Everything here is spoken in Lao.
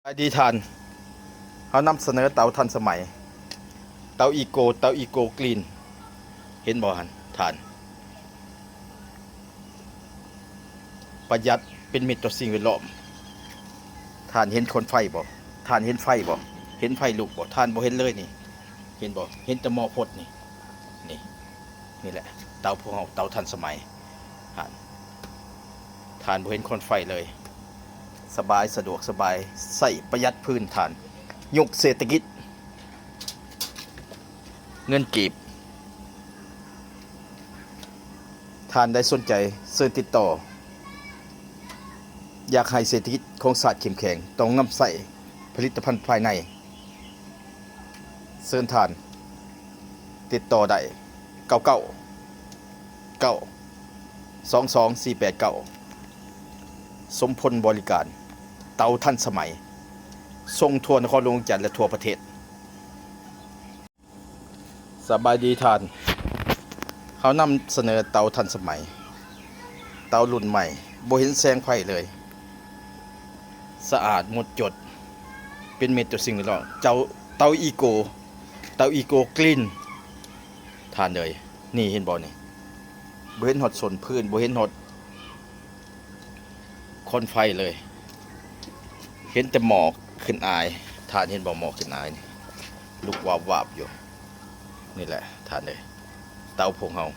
ສະບາຍດີທ່ານ, ເຮົານຳສະເໜີເຕົາທັນສະໄໝ, ເຕົາອີໂກ, ເຕົາອີໂກກຣີນ. ເຫັນບໍ່ຫັ້ນທ່ານ? ປະຢັດ, ເປັນມິດຕໍ່ສິ່ງແວດລ້ອມ. ທ່ານເຫັນຄວັນໄຟບໍ່? ທ່ານເຫັນໄຟບໍ່? ເຫັນໄຟລຸກບໍ່? ທ່ານບໍ່ເຫັນເລີຍນີ້. ເຫັນບໍ່? ເຫັນແຕ່ໝໍ້ຟົດນີ້. ນີ້, ນີ້ແຫຼະ ເຕົາພວກເຮົາ, ເຕົາທັນສະໄໝ. ທ່ານ, ທ່ານບໍ່ເຫັນຄວັນໄຟເລີຍ. ສະບາຍ, ສະດວກສະບາຍ, ໃຊ້ປະຢັດພື້ນ. ທ່ານ, ຍຸກເສດຖະກິດເງິນກີບ. ທ່ານໃດສົນໃຈເຊີນຕິດຕໍ່. ຢາກໃຫ້ເສດຖະກິດຂອງຊາດເຂັ້ມແຂງ, ຕ້ອງນຳໃຊ້ຜະລິດຕະພັນພາຍໃນ. ເຊີນທ່ານຕິດຕໍ່ໄດ້ ເກົ້າເກົ້າເກົ້າ ສອງສອງສີ່ແປດເກົ້າ. ສົມພົນບໍລິການ, ເຕົາທັນສະໄໝ, ສົ່ງທົ່ວນະຄອນຫຼວງວຽງຈັນ ແລະ ທົ່ວປະເທດ. ສະບາຍດີທ່ານ, ເຮົານຳສະເໜີເຕົາທັນສະໄໝ, ເຕົາລຸ້ນໃໝ່, ບໍ່ເຫັນແສງໄຟເລີຍ, ສະອາດໝົດຈົດ, ເປັນມິດຕໍ່ສິ່ງແວດລ້ອມ. ເຕົາ, ເຕົາອີໂກ, ເຕົາອີໂກກຣີນ. ທ່ານເອີຍ, ນີ້ເຫັນບໍ່ນີ້? ບໍ່ເຫັນຮອດສົ້ນພື້ນ, ບໍ່ເຫັນຮອດ ຄວັນໄຟເລີຍ, ເຫັນແຕ່ໝໍ້ຂຶ້ນອາຍ. ທ່ານເຫັນບໍ່? ໝໍ້ຂຶ້ນອາຍນີ້ ລຸກວາບໆຢູ່. ນີ້ແຫຼະທ່ານເອີຍ, ເຕົາພວກເຮົາ